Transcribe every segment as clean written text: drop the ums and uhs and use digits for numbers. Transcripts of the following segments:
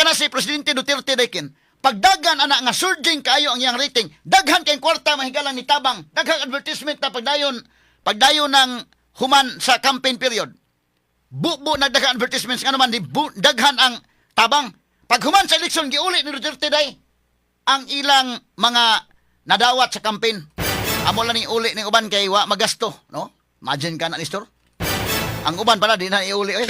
Kana si Presidente Duterte dekin. Pagdagan ana nga surging kaayo ang iyang rating, daghan kay kwarta mahigalan ni tabang, daghang advertisement na pagdayon ng human sa campaign period. Bubo nagdaghang advertisements, nga naman di bu, daghan ang tabang. Pag human sa eleksyon, giuli ni Duterte day ang ilang mga nadawat sa campaign. Amo lang ni uli ning uban kay wa magasto, no? Imagine ka na, Nestor. Ang uban pala di na iuli oy.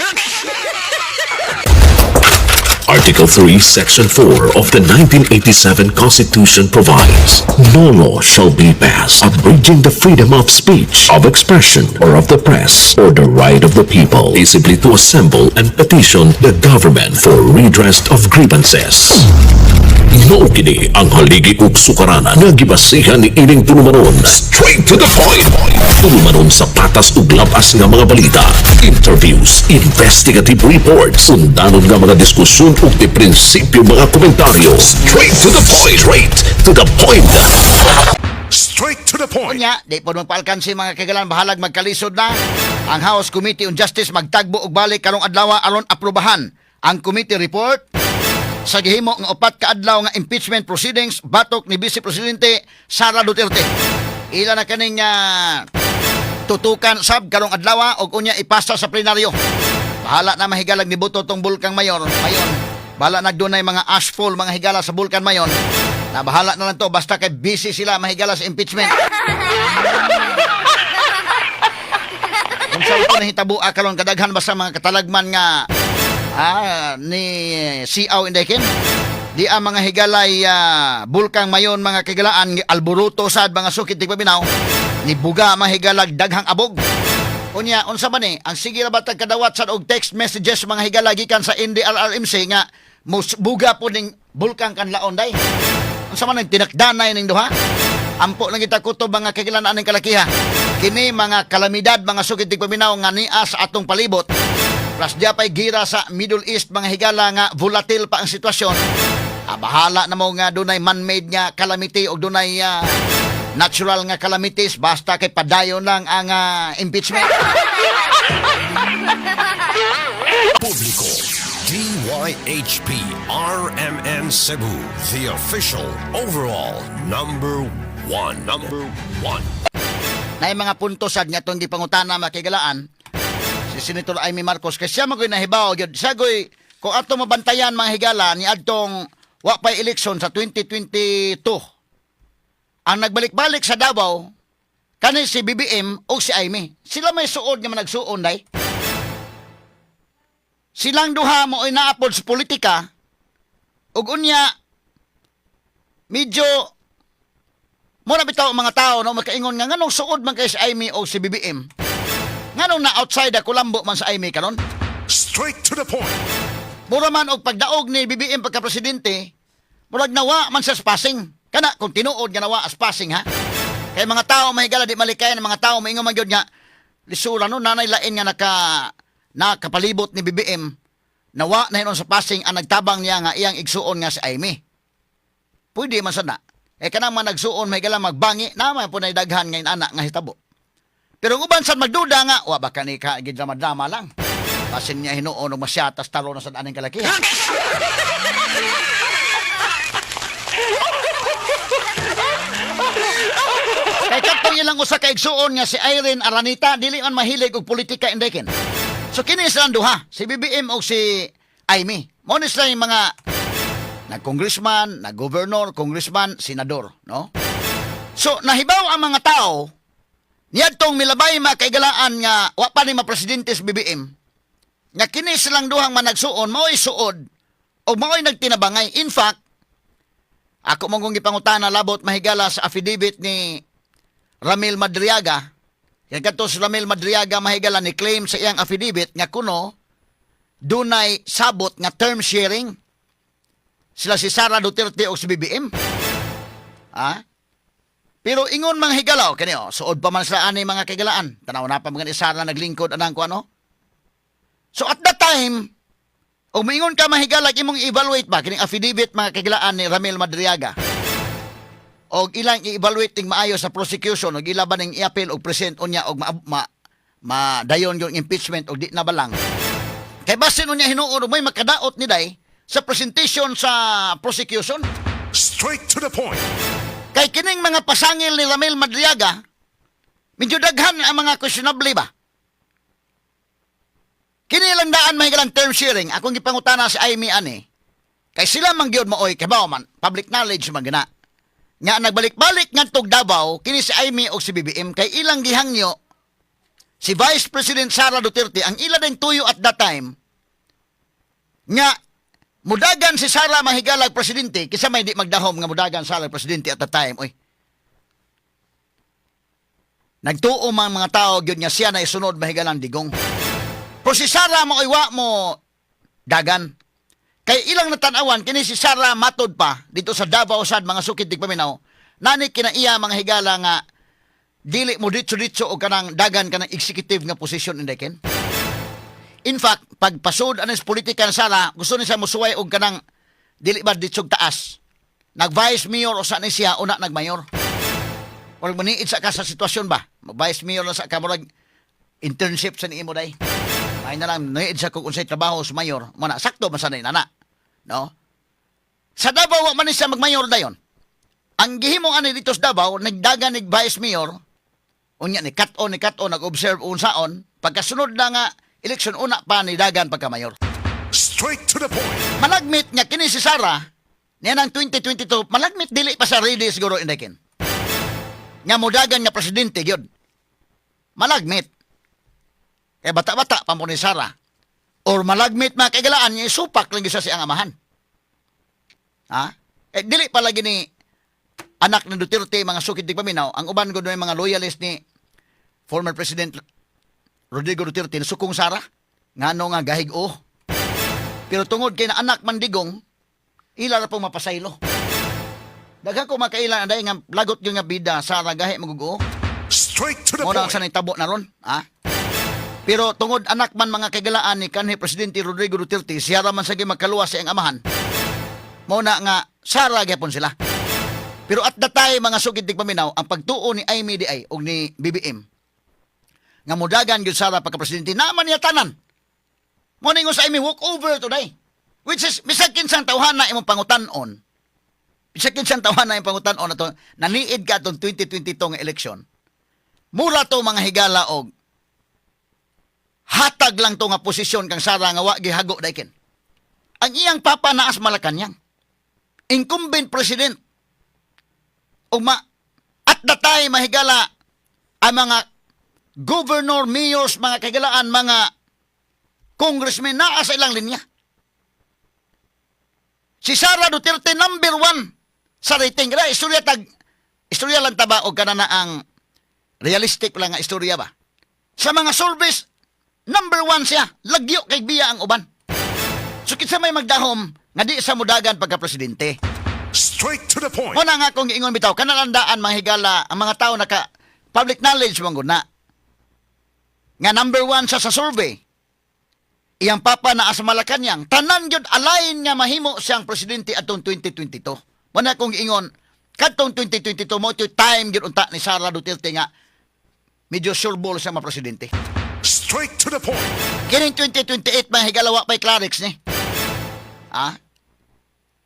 Article 3, Section 4 of the 1987 Constitution provides, "No law shall be passed abridging the freedom of speech, of expression, or of the press, or the right of the people peaceably to assemble and petition the government for redress of grievances." Mao kini ang haligi ug sukaranan nga gibasihan ni ining tulumanon. Straight to the point. Tulumanon sa patas ug labas nga mga balita, interviews, investigative reports, undanon nga mga diskusyon ug di prinsipyo mga komentaryo. Straight to the point. Straight to the point. Straight to the point. Unya, di po magpaalkansi, mga kagalan, bahalag magkalisod na. Ang House Committee on Justice magtagbo og balik karong adlaw aron aprobahan ang committee report sa gihimo nga 4 ka adlaw nga impeachment proceedings batok ni Vice Presidente Sara Duterte. Ila na kaning tutukan sab karong adlaw og unya ipasa sa plenaryo. Bahala na mahigalag ni buto tong Bulkang Mayor. Mayon. Bahala na dunay mga ashfall mga higala sa Bulkan Mayon. Na bahala na lang to basta kay busy sila mahigala sa impeachment. Kung sa ito nahitabo karon, kadaghan ba sa mga katalagman nga ni Siaw Indekin? Di ang mga higalay Bulkang Mayon, mga kigalaan, alboruto sad, mga sukit tigpaminaw, ni buga mga higalag daghang abog. Unya, unsa ba ni? Ang sige ra ba tag kadawat sad og text messages mga higala gikan sa NDRRMC nga mus buga po ning Bulkang Kanlaon day. Unsa man ang tinakdanay ning duha? Ampo lang kita kutob, mga kagilan, aning kalakiha. Kini mga kalamidad, mga sukit tigpaminaw, nga nia sa atong palibot. Plus diya pa'y gira sa Middle East, mga higala, nga volatile pa ang sitwasyon. Bahala na mo nga dunay man-made nga calamity o dunay natural nga calamities, basta kay padayon lang ang impeachment. Publiko. DYHP RMN Cebu, the official overall number one. Number one. Na mga punto sad nga itong gipangutana, makigalaan, si Senator Imee Marcos kay siya magoy nahibaw gyud siya goy kung ato mabantayan, mga higala, ni adtong wa pay eleksyon sa 2022, ang nagbalik-balik sa Davao kani si BBM o si Imee. Sila may suod nga managsuon day. Silang duha mo ay naapod sa politika ug unya medyo mura bitaw ang mga tao, no, makaingon nga nganong suod man kay si Imee o si BBM, nganong na outside kulambo man sa Imee karon. Straight to the point. Mura man og pagdaog ni BBM pagka presidente, murag nawa man sa passing kana, kung tinuod nga nawa as passing ha, kay mga tao mahigala di malikayan ang mga tao, maingon man gyud nga lisura no, nanay lain nga nakapalibot ni BBM, nawa na hinon sa passing ang nagtabang niya nga iyang igsuon nga si Imee. Pwede man sana eh kanang man nagsuon mahigala magbangi naman po na daghan ngayon ana nga hitabo. Pero ang uban sad magduda nga wa ba kani ka gidrama-drama lang, basin niya hinuon og masyatas talo na sad aning kalakihan. Kay katong ilang usa ka igsuon nga si Irene Aranita dili man mahilig og politika indekin. So kini silang duha, si BBM o si Imee. Mao ni sila yung mga nag-congressman, nag-governor, congressman, senador, no? So nahibaw ang mga tao niadtong milabay makaigalaan nga wa pa ni mapresidente si BBM nga kini silang duhang managsuon mao'y suod o mao'y nagtinabangay. In fact, ako mong kung gipangutana labot mahigala sa affidavit ni Ramil Madriaga. Kaya kadto si Ramil Madriaga mahigala ni claim sa iyang affidavit nga kuno dunay sabot nga term sharing sila si Sara Duterte o si BBM. Ha? Pero ingon mga higalaw, kani oh, suod pa man sila ani mga kagalaan. Tanaw na pa mga ni Sara naglingkod anang ko ano. So at that time, o maingon ka mahigalag imong i-evaluate ba kining affidavit, mga kagalaan, ni Ramil Madriaga. Og ilang i-evaluate ting maayo sa prosecution og ila ba ning i-appeal og present unya og ma, ma, madayon yung impeachment og di na balang. Kay basin unya hinuon og may makadaot ni day sa presentation sa prosecution. Straight to the point. Kay kining mga pasangil ni Ramil Madriaga, medyo daghan ang mga questionable ba? Kini lang daan, mahigalang, term sharing. Akong gipangutana si Amy ani. Kay sila man gyud maoy kay man, public knowledge man gina. Nga nagbalik-balik ngadtog Davao kini si Amy og si BBM kay ilang gihangyo si Vice President Sara Duterte. Ang ila din tuyo at that time nga mudagan si Sara, mahigalag, presidente. Kisa may di magdahom nga mudagan Sara presidente at that time, oy? Nagtuo man mga tao gyud nga siya na isunod, mahigalang, Digong. Pero si Sara mo wa mo dagan. Kay ilang natanawan kini si Sara, matod pa dito sa Davao sad, mga sukid tigpaminaw, nani kinaiya, mga higala, nga dili mo ditso-ditso og kanang dagan kanang executive nga posisyon, inday ken. In fact, pagpasud anis politika ni Sara, gusto ni siya musuway og kanang dili ba ditsog taas. Nag-vice mayor o sa ni siya, una nagmayor. Murag maniid sa ka sa sitwasyon ba? Vice mayor na sa ka, murag internship sa niimo day. Ay na lang, niid sa kung unsay trabaho sa mayor. Muna, sakto man sanay nana. No? Sa Davao, wa man ni siya magmayor dayon. Ang gihimo ani dito sa Davao, nagdagan nig vice mayor, unya ni kat-on, nag-observe unsaon, pagkasunod na nga election, una pa ni dagan pagka-mayor. Straight to the point. Malagmit nga kini si Sara, niya ng 2022, malagmit dili pa sa ready siguro, indekin. Nga mudagan nga presidente gyud. Malagmit. Kay bata-bata pa mo ni Sara. Or malagmit, mga kaigalaan, nga isupak lang gyud siya siyang amahan. Ha? Eh, dili pa lagi ni anak ni Duterte, mga sukid tigpaminaw, ang uban gud mga loyalist ni former President Rodrigo Duterte sukong Sara. Ngano nga gahig o. Pero tungod kay na anak man Digong, ila ra pong mapasaylo. Daghan ko makaila anday nga lagot yung nga bida Sara gahi magugo. Straight to the Mo na point. sa nitabo na ron, ha? Pero tungod anak man, mga kagalaan, ni kanhi Presidente Rodrigo Duterte, siya ra man sa magkaluwas sa iyang amahan. Mo na nga Sara gyapon sila. Pero at that time, mga sugid tigpaminaw, ang pagtuo ni Amy DI og ni BBM nga mudagan gyud Sara pagka presidente naman niya tanan. Mo ningon sa Amy, walk over today. Which is bisag kinsang tawhana imong pangutan-on. Bisag kinsang tawhana imong pangutan-on ato naniid ka atong 2022 nga election. Mura to, mga higala, og hatag lang to nga posisyon kang Sara nga wa gihago dayken. Ang iyang papa naas Malacanang. Incumbent president. Ug ma at the time, mahigala, ang mga governor, mayors, mga kagalaan, mga congressmen naa sa ilang linya. Si Sara Duterte number one sa rating. Kaya istorya tag istorya lang ta ba og kana na ang realistic lang nga istorya ba? Sa mga surveys, number one siya. Lagyo kay biya ang uban. So kinsa may magdahom nga di sa mudagan pagka-presidente? Straight to the point. Muna nga akong giingon bitaw, kanalandaan, mga higala, ang mga tao naka public knowledge man gud na. Nga number one siya sa survey. Iyang papa naa sa Malacanang, tanan gyud align nga mahimo siyang presidente atong 2022. Muna akong giingon, kadtong 2022 mo ito'y time gyud unta ni Sara Duterte nga medyo sure ball siya ma-presidente. Straight to the point. Kining 2028, mga higala, wa pa'y Clarix ni. Ha?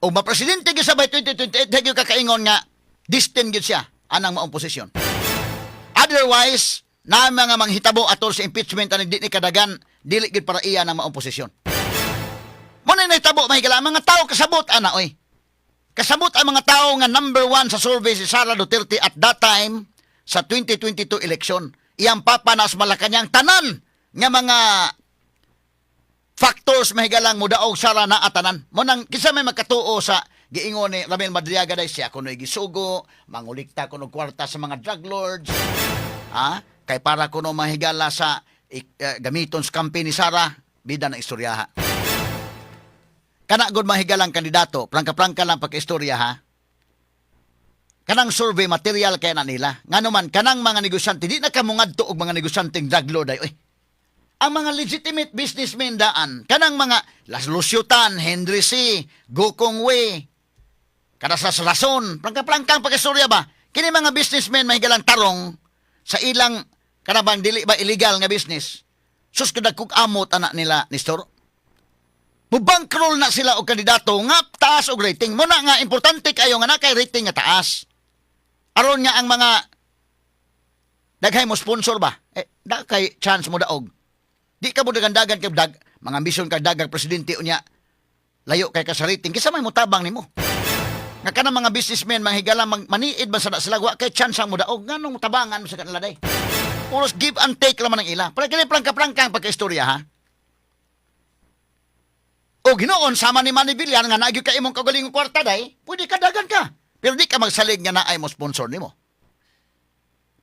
O ma-presidente gyud sa by 2028, di gyud kakaingon nga destined gyud siya anang maong posisyon. Otherwise, na mga manghitabo atol sa impeachment ani di ni kadagan, dili gyud para iya ng maong posisyon. Mo na nahitabo, mahigala, ang mga tao kasabot ana oy. Kasabot ang mga tao nga number one sa survey si Sara Duterte at that time sa 2022 election. Iyang papa na sa Malacanang, tanan nga mga factors, mahigalang, mudaog Sara na atanan. Mo nang kinsa may magkatuo sa giingon ni Ramil Madriaga day siya kuno'y gisugo, mangulikta kuno kwarta sa mga drug lords. Ha? Kay para kuno, mahigala, sa gamiton sa campaign ni Sara, bida na istoryaha. Kana gud, mahigalang kandidato, prangka-prangka lang pagka-istorya ha. Kanang survey material kay na nila. Ngano man kanang mga negosyante di na kamungadto og mga negosyanteng drug lord ay. Oy. Ang mga legitimate businessmen daan, kanang mga Las Lucio Tan, Henry Sy, Gokongwei, kada sa rason, prangka-prangkang pagkastorya ba? Kini mga businessmen, mahigalang, tarong sa ilang kanabang dili ba illegal nga business. Sus, kadagkog amot anak nila, Nestor. Mubankroll na sila og kandidato nga taas og rating. Muna nga importante kayo nga na kay rating nga taas. Aron nga ang mga daghay mo sponsor ba? Eh, da kay chance mo daog. Di ka mo dagandagan kay dag mga ambisyon kag dagang presidente unya. Layo kay ka sa rating kinsa may motabang nimo? Nga kanang mga businessmen mga higala mag, maniid ba sa sila, wa kay chance ang modaog, nganong tabangan mo sa kanila day? Puros give and take raman ang ila. Pero kini prangka-prangka ang pagkaistorya, ha. O ginoon, sama ni Manny Villar nga naagyo ka imong kaugalingong kwarta day, pwede ka dagan ka. Pero di ka magsalig nga naay mo sponsor nimo.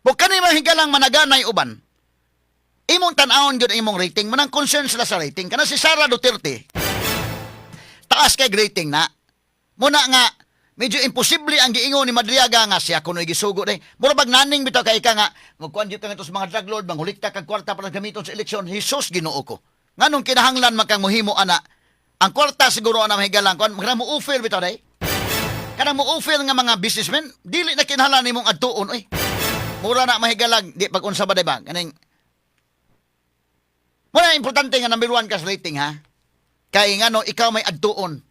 Bukod kani mga higalang managanay uban, imong tan-awon gyud ang imong rating, manang concern sila sa rating. Kana si Sara Duterte, taas kay rating na. Muna nga, medyo imposible ang giingon ni Madriaga nga siya kuno'y gisugo day. Mura bag naning bitaw kay ka nga, magkuan gyud ka ngadto sa mga drug lord, mangulikta kag kwarta para gamiton sa eleksyon. Jesus, Ginoo ko. Nganong kinahanglan man kang mohimo ana? Ang kwarta siguro ana, mahigalang kuan, kanang mo offer bitaw day. Kanang mo offer nga mga businessmen, dili na kinahanglan nimong adtuon oy. Mura na, mahigalag, di pag unsa ba day ba? Kaning muna importante nga number one ka sa rating, ha. Kay ngano ikaw may adtuon.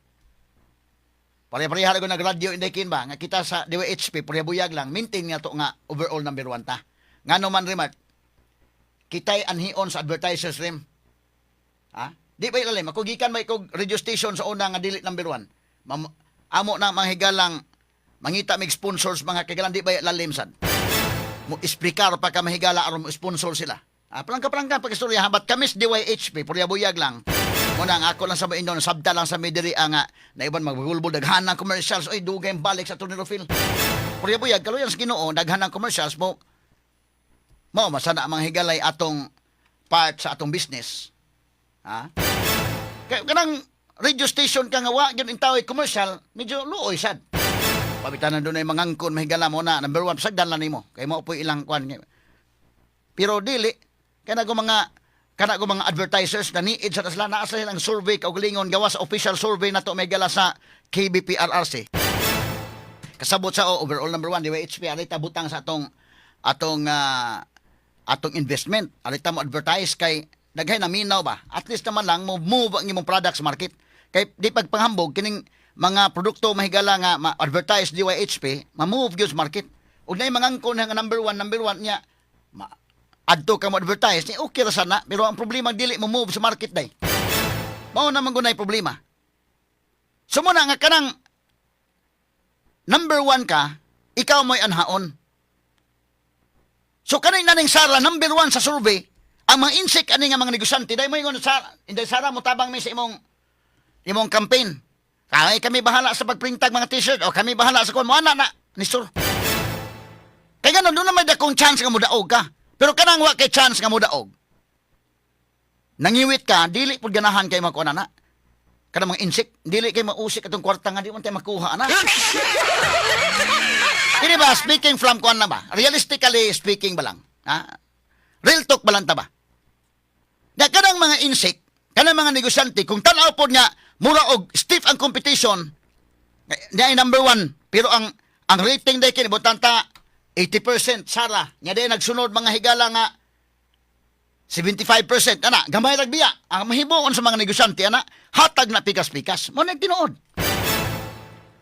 Pare-pareha ko nag-radyo, Inday Kin ba? Nga kita sa DYHP, pareha buyag lang, maintain nga to nga overall number one ta. Ngano man, remark, kita'y anhion sa advertisers rim. Ha? Di ba ilalim? Ako gikan ba ikog radio station sa una nga dili number one? Mam, amo na mga higalang mangita mig sponsors, mga kagalan, di ba lalim sad? Mo explicar pa ka, mahigala, aron mo sponsor sila. Ah, prangka-prangka pag istorya, ha, but kami sa DYHP, purya buyag lang. Muna ang ako lang sa mainon, sabta lang sa midiri ang na iban magbulbul daghan ng commercials, oy, dugay balik sa Tony Rofil. Purya buyag kaluyan sa Ginoo, daghan ng commercials mo. Mao masana ang mga higalay atong part sa atong business. Ha? Kaya kanang radio station ka nga wa gyud intaway commercial, medyo luoy sad. Pabitanan doon ay mangangkon, mahigala mo na number one sagdan lang nimo kay mao po'y ilang kwan. Pero dili kana ko mga advertisers na niid sa sila naa sa ilang survey kaugalingon gawa sa official survey na to, may gala sa KBPRRC. Kasabot sa, oh, overall number one DYHP, arita butang sa atong atong atong investment, arita mo advertise kay daghay na minaw ba, at least naman lang mo move ang imong products market, kay di pagpanghambog kining mga produkto, mahigala, nga ma-advertise DYHP, ma-move gyud sa market ug nay mangangkon nga number one niya ma adto ka mo advertise ni, okay ra sana, pero ang problema dili mo move sa market day. Mao naman gunay problema. So muna nga kanang number one ka, ikaw mo'y anhaon. So kanay naning Sara number one sa survey, ang mga insik ani nga mga negosyante dai mo ingon sa Inday Sara, mo tabang mi sa imong imong campaign. Kay kami bahala sa pagprintag mga T-shirt o kami bahala sa kuan mo ana na ni sir. Kay ganon doon na may dakong chance nga modaog ka. Pero kanang wa kay chance nga modaog. Nangiwit ka, dili pud ganahan kay makuha na. Kanang mga insik, dili kay mausik atong kwarta nga di man tayo makuha ana. Dili ba, speaking from kuan na ba? Realistically speaking ba lang? Ha? Real talk ba lang ta ba? Na kanang mga insik, kanang mga negosyante, kung tanaw pod nga, mura og stiff ang competition, niya ay number one, pero ang rating day kini butanta 80% Sara, nya day nagsunod mga higala nga 75% ana, gamay rag biya. Ang mahibuon sa mga negosyante ana, hatag na pikas-pikas. Mo na tinuod.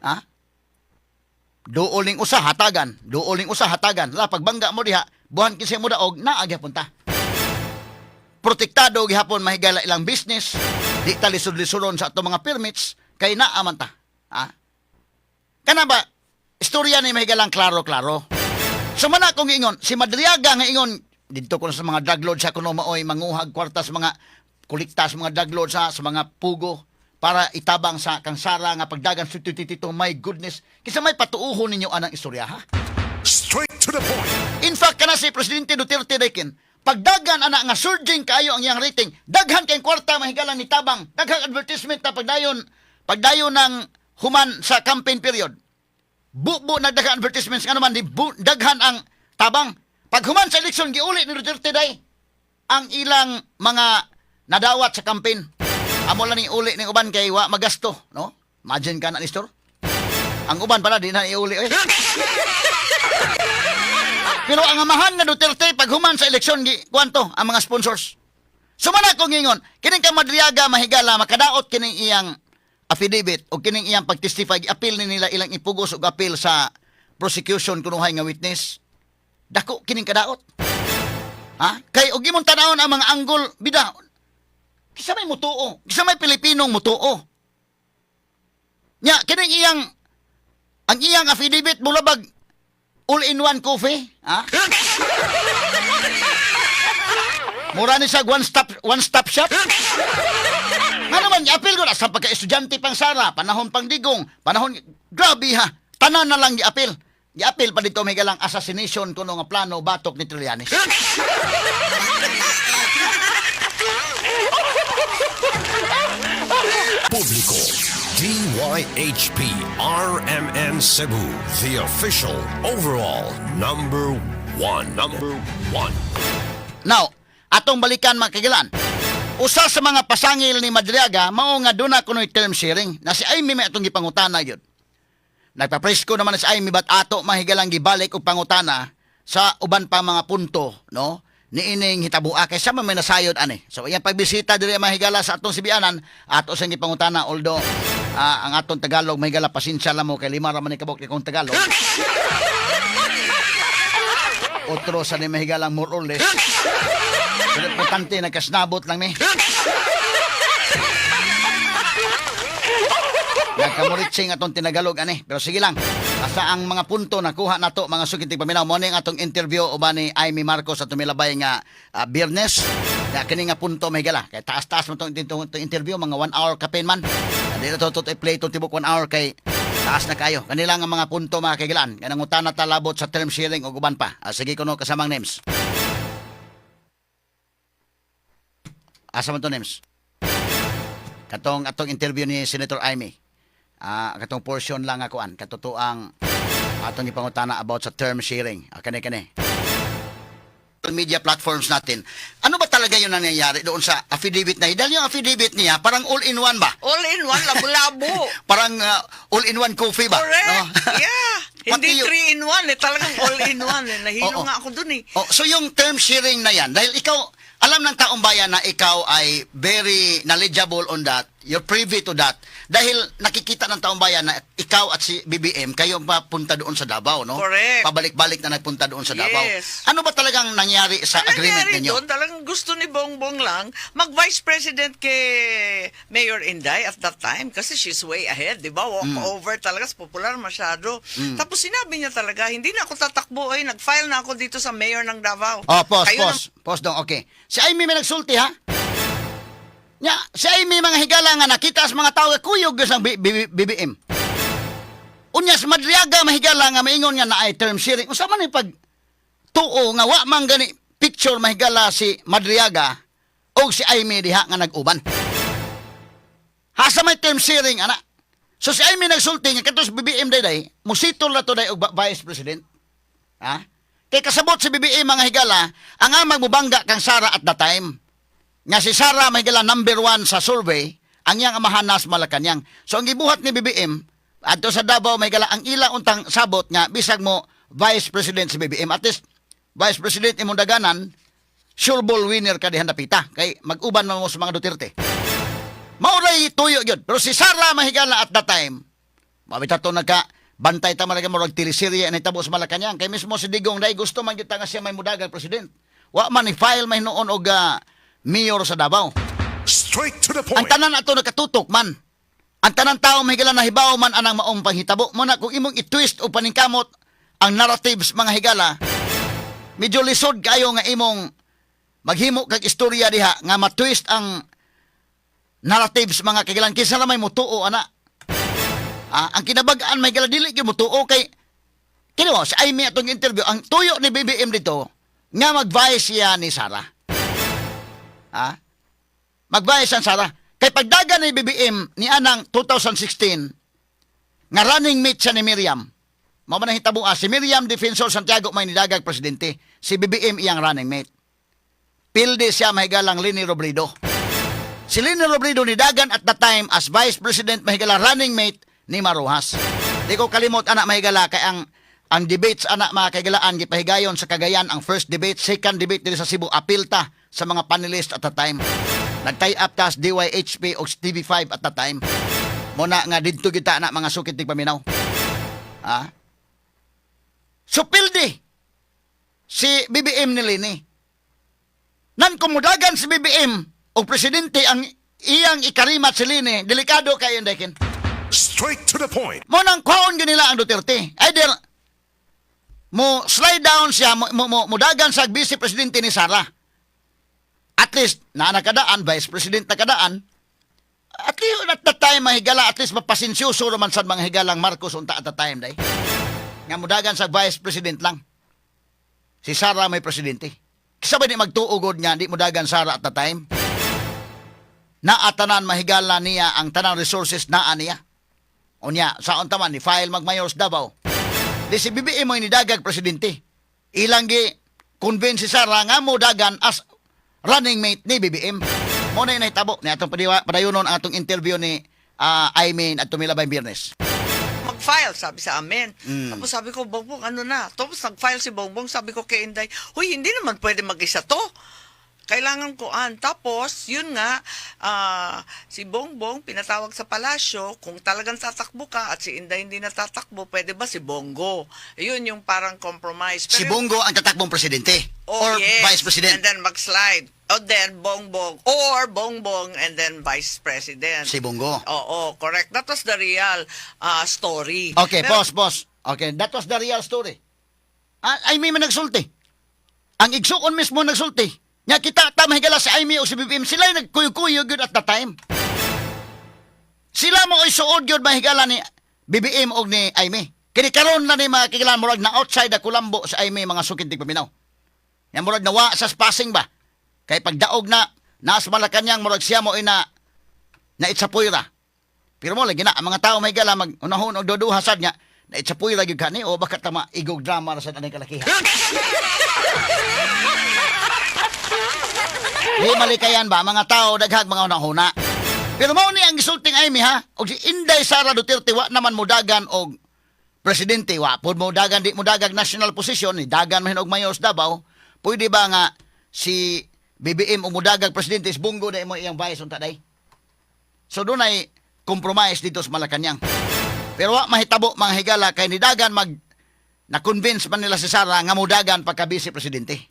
Ha? Duol ning usa, hatagan, duol ning usa, hatagan. La pagbangga mo diha, buhan kinsa mo daog, naa gyapon ta. Protektado gihapon, mahigala, ilang business, di ta lisod-lisoron sa atong mga permits kay naa man ta. Ha? Kana ba istorya ni mahigalang klaro-klaro. So man akong ingon, si Madriaga nga ingon didto ko sa mga drug lord sa kuno maoy manguhag kwarta sa mga kolekta sa mga drug lord sa mga pugo para itabang sa kang Sara nga pagdagan sa 2022. My goodness, kinsa may patuuhon ninyo anang istorya, ha? Straight to the point. In fact, kana si Presidente Duterte dekin, pagdagan ana nga surging kaayo ang iyang rating, daghan kay kwarta, mahigalan, ni tabang, daghang advertisement na pagdayon, pagdayon ng human sa campaign period. Bubo na daghan advertisements nga naman di daghan ang tabang. Pag human sa eleksyon, giuli ni Duterte day ang ilang mga nadawat sa campaign. Amo lang ni uli ni uban kay wa magasto, no? Imagine ka na, Nestor. Ang uban pala di na iuli oy. Pero ang amahan nga Duterte, pag human sa eleksyon, gi kuanto ang mga sponsors. Sumana kong ingon, kining kang Madriaga, mahigala, makadaot kining iyang affidavit o kining iyang pagtestify, appeal ni nila ilang ipugos og appeal sa prosecution kunuhay nga witness. Dako kining kadaot. Ha? Kay og imong tanawon ang mga anggol, bida. Kisa may mutuo, kisa may Pilipinong mutuo. Nya kining iyang ang iyang affidavit mulabag all-in-one coffee, ha? Mura ni sa one stop shop. Nga naman, i-appeal ko na sa pagka-estudyante pang Sara, panahon pang Digong, panahon, grabe ha, tanan na lang i-appeal. I-appeal pa dito may galang assassination kuno nga plano batok ni Trillanes. Publico. DYHP RMN Cebu, the official overall number one. Number one. Now, atong balikan, mga kagilan. Usa sa mga pasangil ni Madriaga, mao nga duna kuno'y term sharing, na si Amy may atong gipangutana yun. Nagpapresko naman si Amy bat ato mahigalang gibalik og pangutana sa uban pa mga punto, no? Niining hitabua kay sa may nasayod ani. So iyang pagbisita diri, mahigala, sa atong Sibianan, ato siyang gipangutana, although ang atong Tagalog, mahigala, pasensya lang mo kay 5 ra man ni kabuk kong Tagalog. Otro sa ni mahigalang more or less. Pero importante nagkasnabot lang mi. Nagkamuritsing atong tinagalog ani. Pero sige lang. Basta ang mga punto nakuha nato, mga sukiting paminaw, mo ang atong interview uban ni Amy Marcos sa tumilabay nga Biyernes. Na kini nga punto may gala. Kay taas-taas mo tong interview, mga 1 hour kapin man. Hindi na to i-play itong tibok 1 hour kay taas na kayo. Kanila nga mga punto, mga kagilan. Kanang utana talabot sa term sharing o uban pa. Sige kuno, kasamang names. Asa man to, names? Katong atong interview ni Senator Amy. Katong portion lang ako an katotoang atong ipangutana about sa term sharing. Kani kani. Media platforms natin. Ano ba talaga yung nangyayari doon sa affidavit na yun? Dahil yung affidavit niya, parang all-in-one ba? All in one, labo-labo. Parang all-in-one coffee ba? Correct. No? Yeah. Pati Hindi three in one eh. Talagang all in one eh. Nahilo Oo. nga ako dun eh. Oh, so yung term sharing na yan, dahil ikaw, alam ng taong bayan na ikaw ay very knowledgeable on that, you're privy to that, dahil nakikita ng taong bayan na ikaw at si BBM, kayo papunta doon sa Davao, no? Correct. Pabalik-balik na nagpunta doon sa Davao. Yes. Ano ba talagang nangyari sa Ang agreement nangyari ninyo? doon, talagang gusto ni Bongbong lang mag-vice president kay Mayor Inday at that time kasi she's way ahead, di ba? Walk over talaga, popular masyado. Tapos sinabi niya talaga, "Hindi na ako tatakbo ay nag-file na ako dito sa mayor ng Davao." Oh, pause, Kayo na pause. Pause dong, okay. Si Amy may nagsulti, ha? Nya, si Amy, mga higala, nga nakita sa mga tao, kuyog sa BBM. Unya sa Madriaga, mahigala, nga maingon nga naay term sharing. Unsa man ni pag tuo nga wa man gani picture, mahigala, si Madriaga o si Amy diha nga nag-uban? Asa may term sharing ana? So si Amy nagsulti nga kato si BBM day musitol na to day og vice president. Ha? Kay kasabot si BBM, mga higala, ang amag mubangga kang Sara at the time. Nga si Sara, mahigala, number 1 sa survey, ang iyang amahan nas Malacanang. So ang gibuhat ni BBM, adto sa Davao, mahigala, ang ila untang sabot nga bisag mo vice president si BBM. At least vice president imong daganan, sure ball winner ka dihan dapita kay mag-uban man mo sa mga Duterte. Mauray tuyo yun. Pero si Sara, mahigala, at that time, mabita to nagka bantay ta malaga murag teleserye ang nitabo sa Malacanang kay mismo si Digong dahil gusto man gyud ta nga siya may mudagang president. Wa man ni file may noon og mayor sa Davao. Straight to the Ang point. tanan ato nakatutok man. Ang tanan tao may higala nahibaw man anang maong panghitabo. Mo na kung imong i-twist o paningkamot ang narratives, mga higala, medyo lisod kayo nga imong maghimo kag istorya diha nga ma-twist ang narratives, mga kagilan, kinsa na may mutuo ana? Ang kinabag-an may gala dili gyud mutuo kay kini mo si Amy atong interview, ang tuyo ni BBM dito nga mag-vice siya ni Sara. Ha? Mag-vice ang Sara. Kay pagdagan ni BBM ni anang 2016 nga running mate siya ni Miriam. Mao man ang hitabo, si Miriam Defensor Santiago may nidagag presidente. Si BBM iyang running mate. Pildi siya, mahigalang, Leni Robredo. Si Leni Robredo nidagan at that time as Vice President, mahigala, running mate ni Mar Roxas. Di ko kalimot anak, mahigala, kay ang debates ana, mga kaigalaan, gipahigayon sa Cagayan ang first debate, second debate diri sa Cebu, apil ta. sa mga panelist at the time. Nag-tie up tas DYHP o TV5 at the time. Muna nga didto kita na, mga sukit tigpaminaw. Ha? So pildi si BBM ni Leni. Nan kumudagan si BBM o presidente ang iyang ikarimat si Leni, delikado kayo, Indekin. Straight to the point. Mo nang kwaon gyud nila ang Duterte. Either mo slide down siya, mo dagan sa vice presidente ni Sara. At least, naa na kadaan, vice president na kadaan. At least at that time, mahigala, at least mapasinsyoso raman sa mga higalang Marcos unta at that time, day. Nga mudagan sa vice president lang. Si Sara may presidente. Kisa ba di magtuugod nga, di mudagan Sara at the time? Naatanan mahigala niya ang tanang resources naa niya. Unya, sa unta man, ni file magmayor sa Davao. Di si BBM mo nidagag presidente. Ilang gi convince si Sara nga mo dagan as running mate ni BBM. Mo na nahitabo ni atong padiwa, padayonon ang atong interview ni Aimee at Tumilabay Biyernes. Mag-file, sabi sa amin. Tapos sabi ko, "Bongbong, ano na?" Tapos nag-file si Bongbong, sabi ko kay Inday, "Huy, hindi naman pwede mag-isa to. Kailangan ko an." Tapos, yun nga, si Bongbong pinatawag sa palasyo, "Kung talagang tatakbo ka at si Inday hindi natatakbo, pwede ba si Bongo?" Yun yung parang compromise. Si Bongo ang tatakbong presidente Oh, or yes. vice president. And then mag-slide. O then Bongbong. Or Bongbong and then vice president. Si Bongo. Oo, correct. That was the real story. Okay, Pero pause, pause. Okay, that was the real story. Aimee man nagsulti. Ang igsuon mismo nagsulti. Nya kita ta mahigala si Aimee o si BBM, sila yung nagkuyo-kuyo gyud at the time. Sila mo ay suod gyud mahigala ni BBM og ni Aimee. Kini karon na ni mga kigilan, murag na outside the kulambo sa Aimee, mga sukid paminaw. Nya murag nawa sa passing ba. Kay pagdaog na naas Malacañang, murag siya mo ina na itsapoyra. Pero mo lagi na ang mga tao may gala mag unahon og duduha sad nga na itsapoy ra gyud kani o baka tama igog drama ra sad aning kalakihan. Di malikayan ba mga tao daghag mga unahuna. Pero mao ni ang gisulting Aimee ha, og si Inday Sara Duterte wa naman modagan og presidente, wa pod mo dagan, di mo dagag national position, ni dagan man og mayor sa Davao, pwede ba nga si BBM og modagag presidente is Bongo na imo iyang vice unta day? So doon ay compromise dito sa Malacañang. Pero wa mahitabo, mga higala, kay nidagan mag na-convince man nila si Sara nga mudagan pagka vice presidente.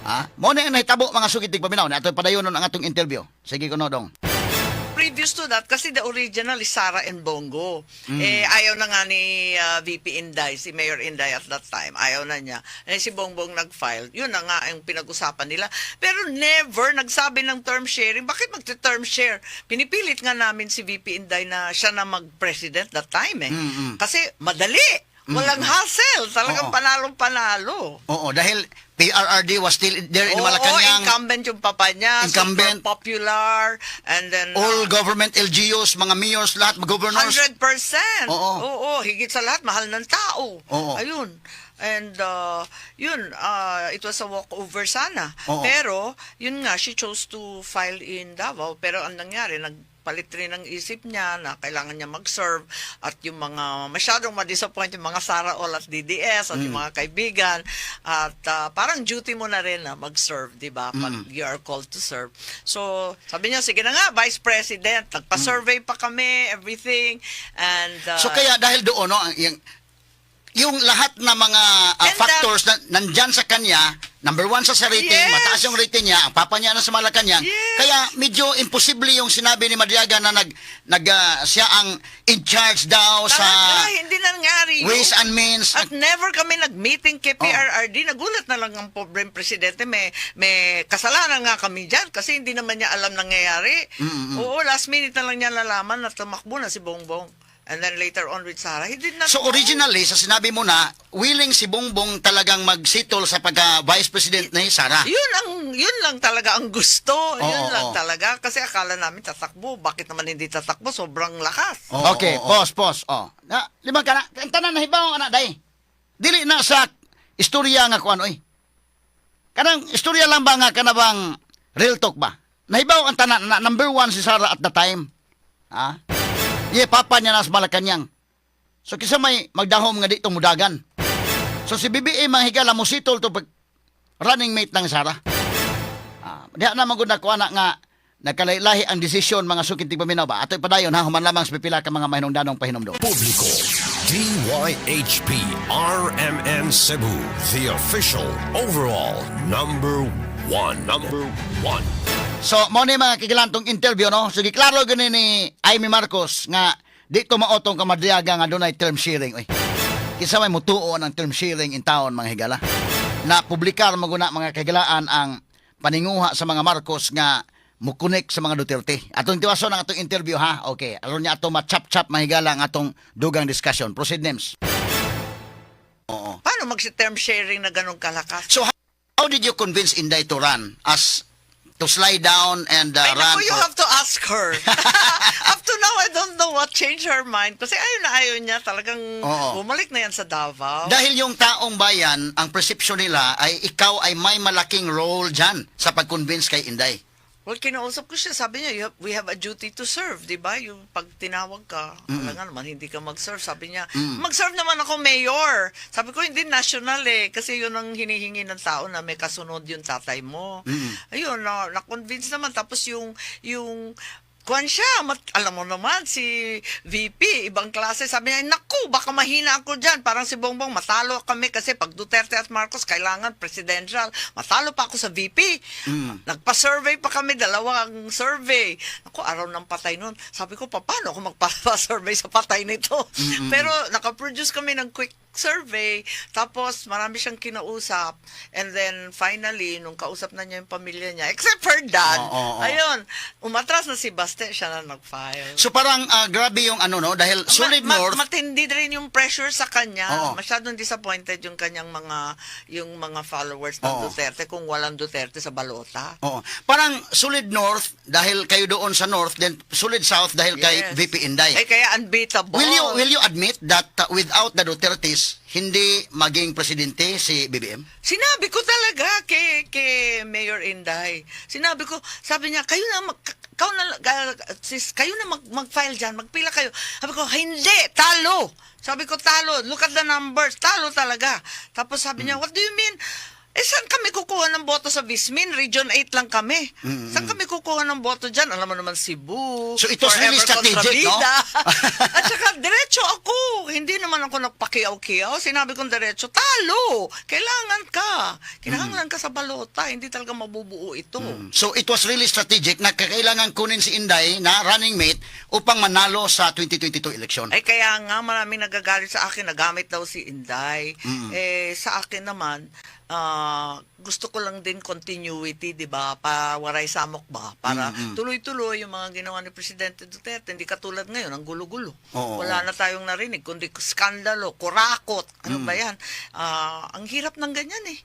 Ah, mo na ang nahitabo, mga sugitig paminaw na atoy padayonon ang atong interview. Sige kuno dong. Previous to that, kasi the original is Sara and Bongo. Eh, ayaw na nga ni VP Inday, si Mayor Inday at that time, ayaw na niya. Eh, si Bongbong nag-file. Yun na nga ang pinag-usapan nila. Pero never nagsabi ng term sharing. Bakit magte-term share? Pinipilit nga namin si VP Inday na siya na mag-president that time eh. Kasi madali. Walang hassle. Talagang panalong-panalo. Oo, dahil PRRD was still there in Oo, Malacañang. Incumbent yung papa niya. Incumbent. Super popular. And then, All government LGUs, mga mayors, lahat, mga governors. 100%. Oo. Oo, higit sa lahat, mahal ng tao. Oo. Ayun. And yun, it was a walkover sana. Oo. Pero, yun nga, she chose to file in Davao. Pero ang nangyari, nagpalit rin ang isip niya na kailangan niya mag-serve at yung mga masyadong ma-disappoint yung mga Sara All at DDS at yung mga kaibigan at parang duty mo na rin na mag-serve, di ba? Pag you are called to serve. So, sabi niya, "Sige na nga, Vice President." Nagpa-survey pa kami, everything. And, So kaya dahil doon no, ang yung lahat na mga And factors na nandyan sa kanya, number one sa rating, mataas yung rating niya, ang papa niya na sa Malacañang. Kaya medyo imposible yung sinabi ni Madriaga na nag, nag siya ang in charge daw sa Talaga, hindi nangyari yun. ways and means. At never kami nag-meeting kay PRRD. Nagulat na lang ang pobreng presidente. May kasalanan nga kami dyan kasi hindi naman niya alam nangyayari. Oo, last minute na lang niya nalaman na tumakbo na si Bongbong. And then later on with Sara, he did not So know. originally, sa sinabi mo na, willing si Bongbong talagang magsitol sa pagka vice president ni Sara. Yun lang talaga ang gusto. Yun lang talaga. Kasi akala namin tatakbo. Bakit naman hindi tatakbo? Sobrang lakas. Okay, pause, pause. Oh. Na, limang ka na. Ang tanan nahibaw ana day. Dili na sa istorya nga kuan oy. Kanang istorya lang ba nga kana bang real talk ba? Nahibaw ang tanan na number one si Sara at the time. Ha? Ye papa niya nas Malacañang. So kisa may magdahom nga dito mudagan. So si BBM mga higala mo sitol to pag Running mate ng Sara. Diha na man gud na kuana nga nagkalailahi ang desisyon, mga suking tigpaminaw ba. Ato'y padayon ha, human lamang sa pipila ka mga mahinungdanong pahinumdum. Publiko. DYHP RMN Cebu, the official overall number one. Number one. So, mo ni, mga kahigalaan, tong interview, no? So, giklaro gani ni Imee Marcos nga di to mao tong kamadriaga nga dunay term sharing. Uy. Kinsa may mutuo ng term sharing in town, mga higala? Na publikar maguna, mga kahigalaan, ang paninguha sa mga Marcos nga mukunik sa mga Duterte. Atong tiwason ang atong interview ha. Okay. Aron niya ato ma-chap-chap, mahigala, ang atong dugang discussion. Proceed, Nems. Paano mag-term sharing na ganun kalakas? So how did you convince Inday to run as to slide down and Ay, run naku, you for- have to ask her. Up to now, I don't know what changed her mind. Kasi ayaw na ayaw niya. Talagang bumalik na yan sa Davao. Dahil yung taong bayan, ang perception nila ay ikaw ay may malaking role dyan sa pag-convince kay Inday. Well, kinausap ko siya. Sabi niya, "We have a duty to serve," di ba? Yung pag tinawag ka, alam nga naman, hindi ka mag-serve. Sabi niya, "Mag-serve naman ako, mayor." Sabi ko, "Hindi, national eh." Kasi yun ang hinihingi ng tao na may kasunod yung tatay mo. Ayun, na-convince naman. Tapos yung kuwan siya, alam mo naman, si VP, ibang klase. Sabi niya, "Naku, baka mahina ako dyan. Parang si Bongbong, matalo kami kasi pag Duterte at Marcos, kailangan presidential. Matalo pa ako sa VP." Nagpa-survey pa kami, dalawang survey. Naku, araw ng patay nun. Sabi ko, "Paano ako magpa-survey sa patay nito?" Pero nakaproduce kami ng quick survey. Tapos marami siyang kinausap. And then finally, nung kausap na niya yung pamilya niya, except her dad, Oo, oo, oo. ayun, umatras na si Baste, siya na nag-file. So parang grabe yung ano, no, dahil Solid North Matindi rin yung pressure sa kanya. Masyadong disappointed yung kanyang mga yung mga followers ng Duterte kung walang Duterte sa balota. Oo. Parang Solid North dahil kayo doon sa North, then Solid South dahil kay VP Inday. Eh kaya unbeatable. Will you admit that without the Dutertes, hindi maging presidente si BBM? Sinabi ko talaga kay Mayor Inday. Sinabi ko, sabi niya, "Kayo na, sis, kayo na mag-file dyan, magpila kayo." Sabi ko, "Hindi, talo." Sabi ko, "Talo. Look at the numbers. Talo talaga." Tapos sabi niya, "What do you mean? Eh, saan kami kukuha ng boto sa Vismin? Region 8 lang kami. Saan kami kukuha ng boto dyan? Alam mo naman, Cebu." So it was really Forever strategic, no? kontrabida. At saka, diretso ako. Hindi naman ako nagpakiyaw-kiyaw. Sinabi kong diretso, talo. Kailangan ka. Kailangan ka sa balota. Hindi talaga mabubuo ito. So it was really strategic na kailangan kunin si Inday na running mate upang manalo sa 2022 election. Ay, kaya nga maraming nagagalit sa akin, nagamit daw si Inday. Eh, sa akin naman, gusto ko lang din continuity, di ba? Pawaray samok ba? Para tuloy-tuloy yung mga ginawa ni Presidente Duterte. Hindi katulad ngayon, ang gulo-gulo. Wala na tayong narinig, kundi skandalo, kurakot. Ano ba yan? Ang hirap ng ganyan eh.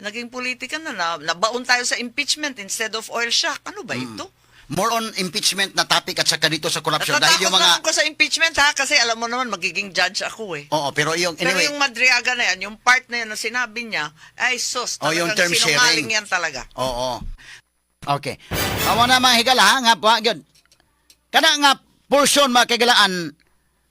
Naging politika na, nabaon tayo sa impeachment instead of oil shock. Ano ba ito? More on impeachment na topic at saka dito sa corruption dahil Natatakot yung mga na ako sa impeachment ha, kasi alam mo naman magiging judge ako eh. Oo, pero yung Pero anyway, yung Madriaga na yan, yung part na yan na sinabi niya, ay sus, Oh, yung talagang term sinungaling sharing. yan talaga. Oo. Okay. Awa na, mga higala ha, nga po, gyud. Kana nga portion, mga kahigalaan,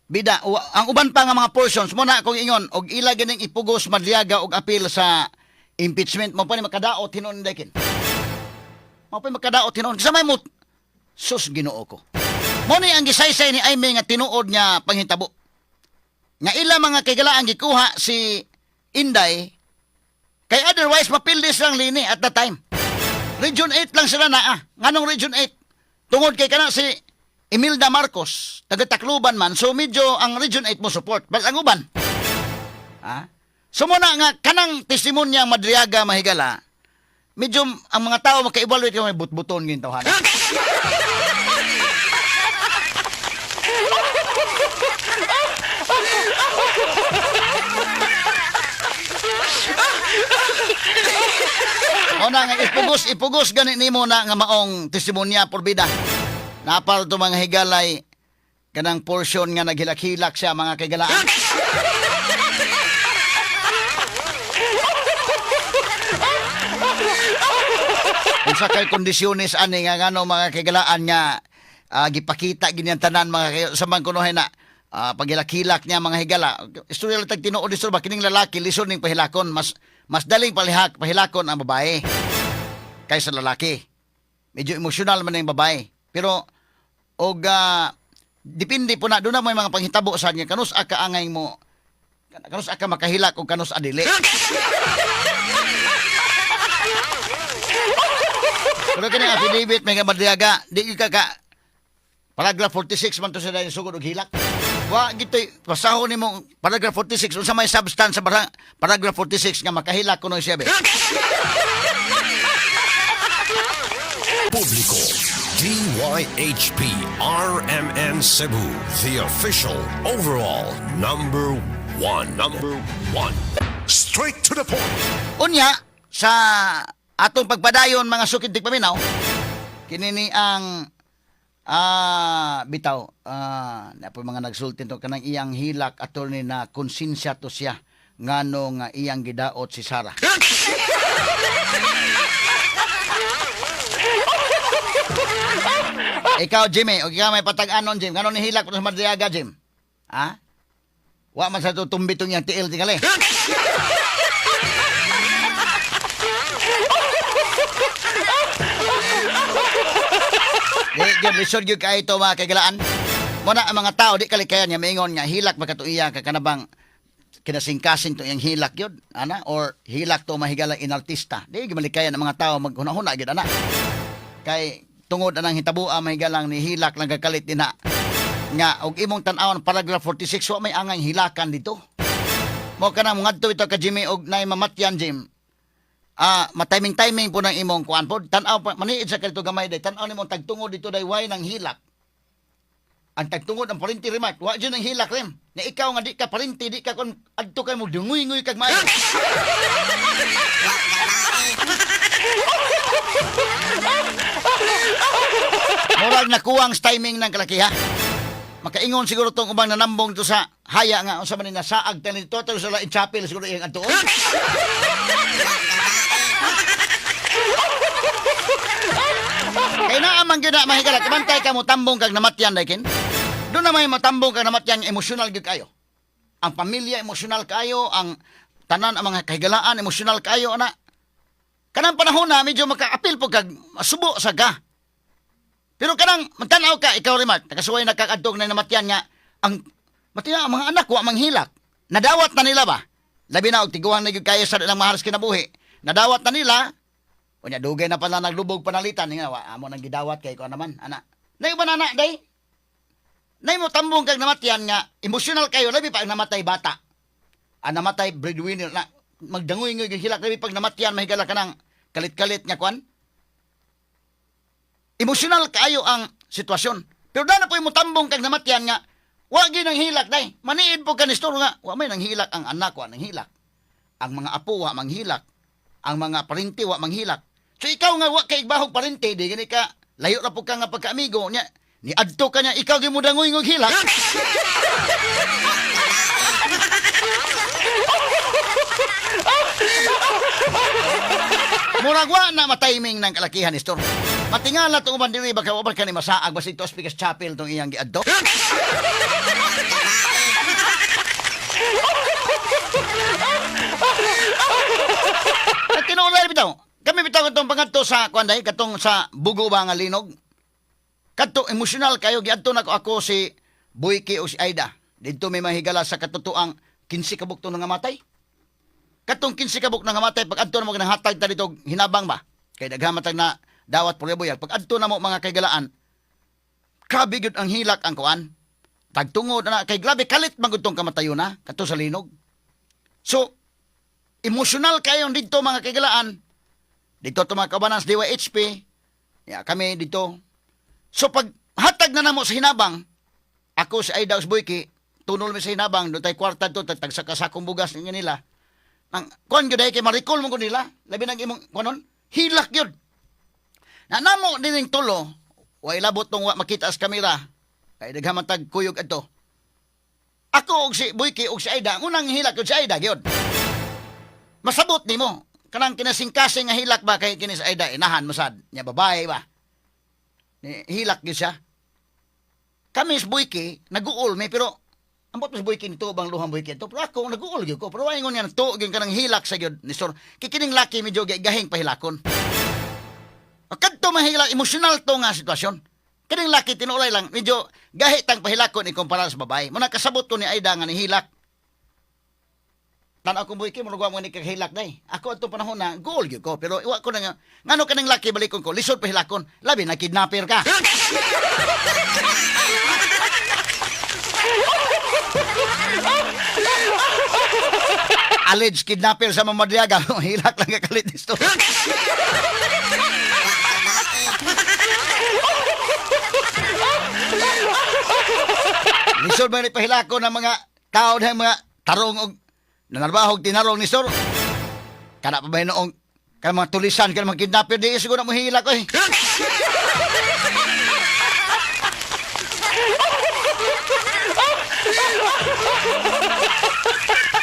bida ang uban pa nga mga portions mo na akong ingon og ila ganing ipugos Madriaga og appeal sa impeachment mo pa ni makadaot hinuon dekin. Mo pa ni makadaot hinuon sa may mo, sus, Ginoo ko. Mo ni ang gisaysay ni Imee nga tinuod nga panghitabo. Nga ila, mga kahigalaan, gikuha si Inday kay otherwise mapildis lang lini at that time. Region 8 lang sila naa. Nganong Region 8? Tungod kay kana si Imelda Marcos, taga Tacloban man, so medyo ang Region 8 mo support. But ang uban, ha? So muna nga, kanang testimonya Madriaga, mahigala, medyo ang mga tao maka-evaluate yung may butbuton ngayon tawhana. O na nga ipugos, ipugos gani nimo na nga maong testimonya por bida. Napal to, mga higalay, kanang portion nga naghilak-hilak siya, mga kahigalaan. Unsa kay kondisyones ani nga ngano, mga kahigalaan, nga gipakita ganyan tanan mga kay sa man kunohay na paghilak-hilak niya, mga higala. Istorya lang tag tinuod istorya ba kining lalaki lisod ning pahilakon, mas Mas daling pahilakon ang babae kaysa lalaki. Medyo emosyonal man yung babae. Pero og depende po na doon na may mga panghitabo sa niya kanus ka angay mo, kanus ka makahilak o kanus adili. Pero kini affidavit may Madriaga, di ka ka paragraph 46 man to sa dahil sugod og hilak. Wa gitoy basahon nimo paragraph 46, unsa may substance sa paragraph 46 nga makahilak kuno siya be. Publiko. DYHP RMN Cebu, the official overall number one. Number one. Straight to the point. Unya sa atong pagpadayon, mga sukid tigpaminaw, kini ni ang bitaw na po mga nagsulti to kanang iyang hilak, attorney, na konsensya to siya ngano nga iyang gidaot si Sara. Ikaw, Jimmy, o ikaw may patag-anon, Jim. Ngano ni hilak ko sa Madriaga, Jim? Ha? Wa man sa tutumbi tong iyang tiil tingali. Di, gyud lisod gyud kaayo ito, mga kaigalaan. Muna ang mga tao di kalikayan nga maingon nga hilak makatuiya ka kanabang kinasingkasing to iyang hilak yun, ana, or hilak to mahigala inartista. Di gyud malikayan ang mga tao maghuna-huna gyud ana. Kay tungod anang hitaboa, mahigalang ni hilak lang kakalit din na nga og imong tan-awon paragraph 46, wa may angay hilakan dito. Mo kanang ngadto ito ka, Jimmy, og nay mamatyan, Jim. Ah, matiming-timing po ng imong kuan po. Tan-aw pa maniid sa kadto gamay day. Tan-aw nimo tagtungod dito day, way nang hilak. Ang tagtungod ang parinti remark, wa jud ang hilak rem. Na ikaw nga di ka parinti, di ka kon adto kay mo dunguy-nguy kag maayo. Murag nakuwang sa timing ng kalakiha. Makaingon siguro tong ubang nanambong to sa haya nga unsa man ni nasaag tani total sa lain chapel siguro iyang adtuon. Kay naa man gyud na, mahigala, kabantay ka mo tambong kag namatyan daykin. Doon na may matambong kag namatyan, emosyonal gyud kayo. Ang pamilya emosyonal kayo, ang tanan ang mga kahigalaan emosyonal kayo ana. Kanang panahon na medyo makaapil po kag masubo sa ka. Pero kanang magtan-aw ka ikaw remark, nakasuway na kag adtong na namatyan nga ang matina ang mga anak wa manghilak. Nadawat na nila ba? Labi na og tiguang na gyud kayo sa ilang mahal sa kinabuhi. Nadawat na nila. Unya dugay na pala naglubog panalitan nga wa amo nang gidawat kay ko naman ana. Nay ba na day? Nay mo tambong kag namatyan nga emosyonal kayo, labi pa ang namatay bata. Ang namatay breadwinner na magdangoy ngoy hilak, labi pag namatyan, mahigala ka ng kalit-kalit nga kuan. Emosyonal kaayo ang sitwasyon. Pero dana po mo tambong kag namatyan nga wa gyud nang hilak day. Maniid po ka ni nga wa may nang hilak, ang anak wa nang hilak. Ang mga apo wa manghilak. Ang mga parinti wa manghilak. So ikaw nga wa kay igbahog parinti, di gani ka layo ra po ka nga pagkaamigo niya. Ni adto ka niya, ikaw gyud mo dangoy ng hilak. Murag wa na matiming ng kalakihan ni Storm. Matingala itong uban diri baka wa ka ni masaag basig to Speakers Chapel tong iyang giadto. At tinuod bitaw. Kami bitaw katong pangadto sa kuan day, katong sa Bugo ba nga linog. Kadto emosyonal kayo, giadto nako ako si Boyke o si Aida. Didto may mahigala sa katotoang 15 ka bukto nga matay. Katong 15 ka buk nga matay, pag adto na mo hatag ta dito hinabang ba. Kay daghan man tag na dawat pureboyal. Pag adto na mo, mga kaigalaan, grabe gyud ang hilak ang kuan. Tagtungod na kay grabe kalit man gud tong kamatayon na kadto sa linog. So emosyonal kayo dito, mga kaigalaan. Dito to mga kabanan sa DYHP. Ya, kami dito. So pag hatag na namo sa hinabang, ako si Aida Usboyki, tunol mi sa hinabang, doon tayo kwarta to, tagsakasakong bugas ninyo nila. Ang kuan gyud ay kay ma-recall mo ko nila, labi nang imong kuanon, hilak gyud. Na namo dining tulo, wa ilabot tong wa makita sa kamera. Kay daghan man tag kuyog adto. Ako og si Boyki og si Aida, ang unang hilak gyud si Aida gyud. Masabot nimo kanang kinasingkasing nga hilak ba kay kini sa Aida inahan masad nya babae ba. Ni hilak gyud siya. Kami sa Boyki, naguol mi pero Ambot mas buikin to bang luhang buikin to. Pero ako nag-uol gyud ko. Pero ingon nga to gyud kanang hilak sa gyud ni sir. Kay kining laki medyo gahing pahilakon. Kadto mahilak, emosyonal to nga sitwasyon. Kining laki tinuolay lang medyo gahi tang pahilakon ikumpara sa babae. Muna kasabot ko ni Aida nga nihilak. Tan-aw kong buikin, murag wa mo ni kahilak day. Ako atong panahon na goal gyud ko, pero iwa ko na nga ngano kaning laki balikon ko, lisod pahilakon. Labi na kidnapper ka. Alleged kidnapper sa Mamadriaga. Hilak lang kakalit dito. Lisod man ni pahilakon ng mga tao na mga tarong og nanarbahog tinarong ni Sir. Kana pa ba noong kana mga tulisan, kana mga kidnapper, di siguro na mo hilak oy.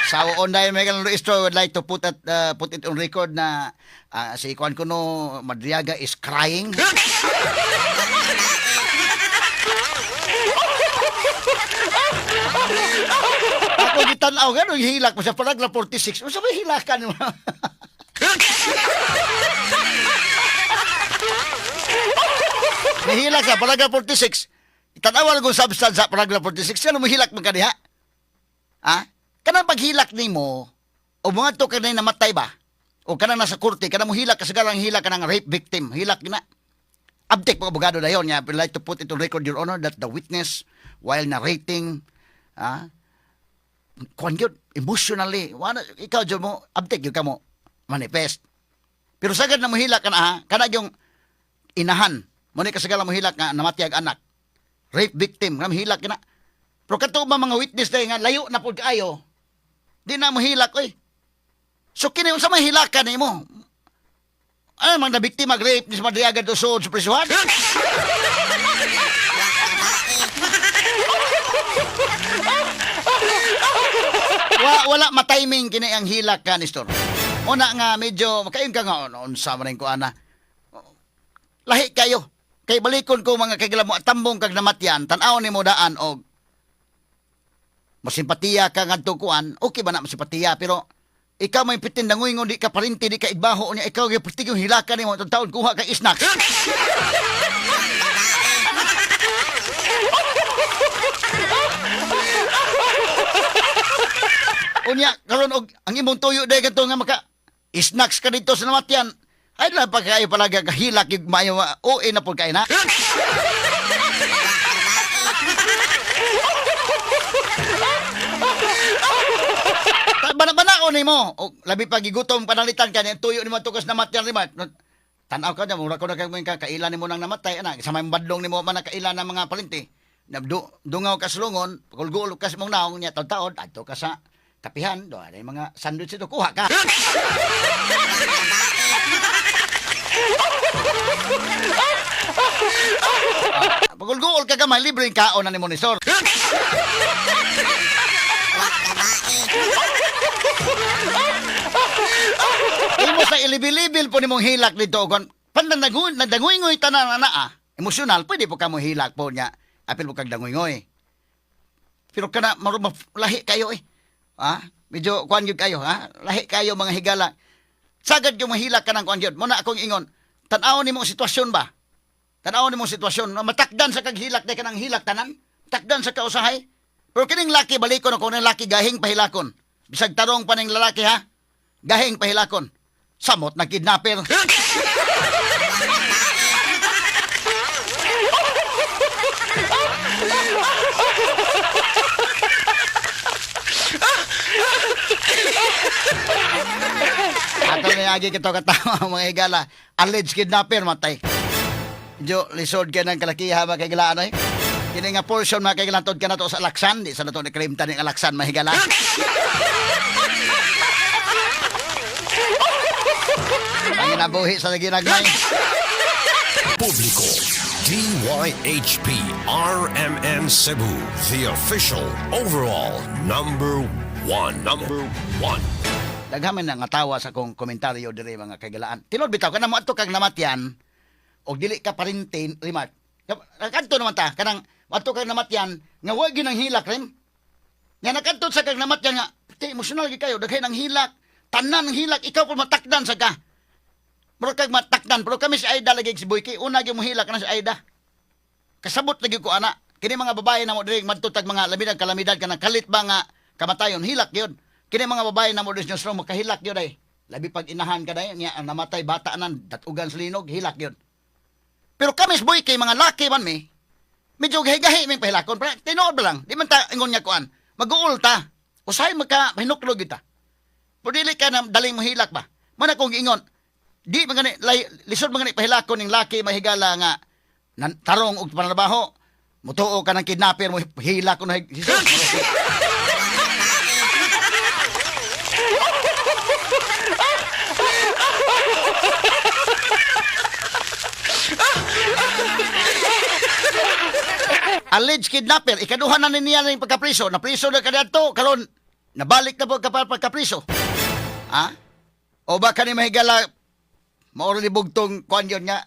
Sa on dahil Megan Luistro would like to put it on record na si Juan Kuno Madriaga is crying. Ako gitan-aw ganun hilak mo sa paragraph 46. Unsa may hilakan mo? Nahilak sa paragraph 46. Itanawan ko substance sa paragraph 46. Ano mo hilak man ka diha? Ha? Kanang paghilak nimo o mga to kanay namatay ba? O kanang nasa korte, kanang mohilak kasagaran hilak kanang rape victim, hilak na. Abtik mga abogado dayon niya. I'd like to put it on record, Your Honor, that the witness, while narrating, kuan gyud, emotionally, wala, ikaw jud mo, abtik gyud ka mo, manifest. Pero sagad na mohilak ka na, ha, kana yung inahan, mo ni kasagaran mohilak nga namatay ang anak. Rape victim, nga mohilak na. Pero kato ba mga witness dahil nga layo na pud kaayo, di na mohilak oy. So kini unsa may hilakan nimo? Ano mang nabiktima rape ni sa Madriaga do suod sa prisuhan? Wala matiming kini ang hilak ka ni Nestor. Una nga medyo makayon ka nga unsa man ko ana. Lahi kayo. Kay balikon ko mga kagila mo tambong kag namatyan, tan-aw nimo daan og masimpatiya ka ngadto kuan, okay ba na masimpatiya, pero ikaw may pitin dangoy di ka parinti, di ka igbaho niya, ikaw gyud pertig yung hilakan nimo taon kuha kay snacks. Unya karon og ang imong tuyo day kadto nga maka snacks ka dito sa namatyan. Ay lang pa kayo palaga kahilak yung maayo OA na pud kay na. Bana-bana nimo. O, labi pa gigutom panalitan ka niya tuyo nimo tukas namatyan rima. Tan-aw ka niya, mura ko na kay ka kailan nimo nang namatay ana sa may badlong nimo man kailan ng mga palinti. Nabdu dungaw ka sulungon, pagulgul ka sa mong naong niya taon-taon adto ka sa kapihan, do ay mga sandwich ito kuha ka. Pagulgul ka gamay, libre yung kaon na ni Monisor. Imo sa ilibil-ibil po nimong hilak dito. Kung pandan nadangoy-ngoy tanan na naa, emosyonal, pwede po ka mo hilak po niya. Apil po kag dangoy-ngoy. Pero kana lahi kayo eh. Ha? Medyo kuan gyud kayo, ha? Lahi kayo mga higala. Sagad yung mahilak ka ng kuan gyud. Muna akong ingon, tan-awon nimo ang sitwasyon ba? Tan-awon nimo ang sitwasyon. Matakdan sa kaghilak day kanang hilak tanan. Takdan sa kausahay. Pero kining laki balikon ako ng laki gahing pahilakon. Bisag tarong pa ning lalaki ha. Gahing pahilakon. Samot na kidnapper. Ato na yagi kito katawa mga higala. Alleged kidnapper matay. Jo, lisod kay ng kalakiha mga kahigalaan ay. Kini nga portion mga kahigalaan tuod ka na to sa Alaksan. Di sa na to ni claim taning Alaksan mga higala. Ang inabuhi sa ginagmay. Publiko. DYHP RMN Cebu, the official overall number one. Number one. Daghan man nga tawa sa akong komentaryo diri mga kahigalaan. Tinuod bitaw kana mo adto kag namatyan og dili ka parintin remark. Kadto naman ta kanang adto kag namatyan nga wa gyud ang hilak rin. Nga nakadto sa kag namatyan nga, ti emosyonal gyud kayo, daghay ng hilak, tanan ng hilak, ikaw po matakdan sa ka. Murag kag matakdan, pero kami si Aida lagi si Boyki, una gyud mo hilak na si Aida. Kasabot lagi ko ana. Kini mga babae na mo diri madto tag mga labi nag kalamidad kanang kalit ba nga kamatayon, hilak gyud. Kini mga babae na mo diri sa newsroom makahilak gyud ay. Labi pag inahan ka day nya ang namatay bata nan datugan sa linog, hilak gyud. Pero kami sa Boyki, mga laki man mi, medyo gahi-gahi ming pahilakon. Pero tinuod ba lang, di man ta ingon nga kuan. Mag-uul ta. Usahay magka hinuklog gyud ta. Pero dili ka na daling mohilak ba? Mana kung giingon, di man gani lay, lisod man gani pahilakon ning laki mahigala nga nan, tarong og pantrabaho. Mutuo ka ng kidnapper mo hilak ko na Jesus. Alleged kidnapper, ikaduha na ni niya ning pagkapriso, napriso na kaniadto karon nabalik na po kapag pagkapriso. Ha? O baka ni mahigala mao ni bugtong kuan yun nga.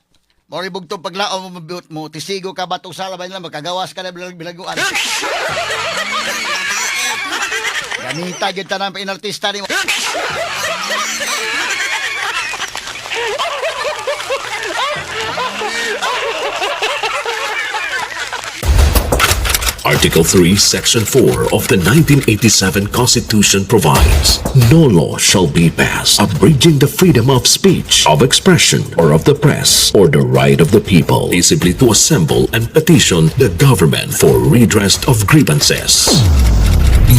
Mao ni bugtong paglaom mo, mo tisigo ka batong sala ba nila makagawas ka na bilaguan. Ganita gyud tanan pa inartista nimo. Article 3, Section 4 of the 1987 Constitution provides, no law shall be passed abridging the freedom of speech, of expression, or of the press, or the right of the people peaceably to assemble and petition the government for redress of grievances.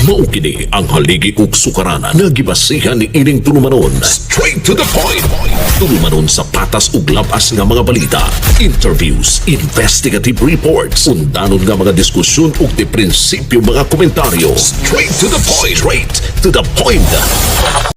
Mao kini ang haligi ug sukaranan nga gibasihan ni ining tulumanon. Straight to the point. Tulumanon sa patas ug labas nga mga balita, interviews, investigative reports, undanon nga mga diskusyon ug di prinsipyo mga komentaryo. Straight to the point. Straight to the point.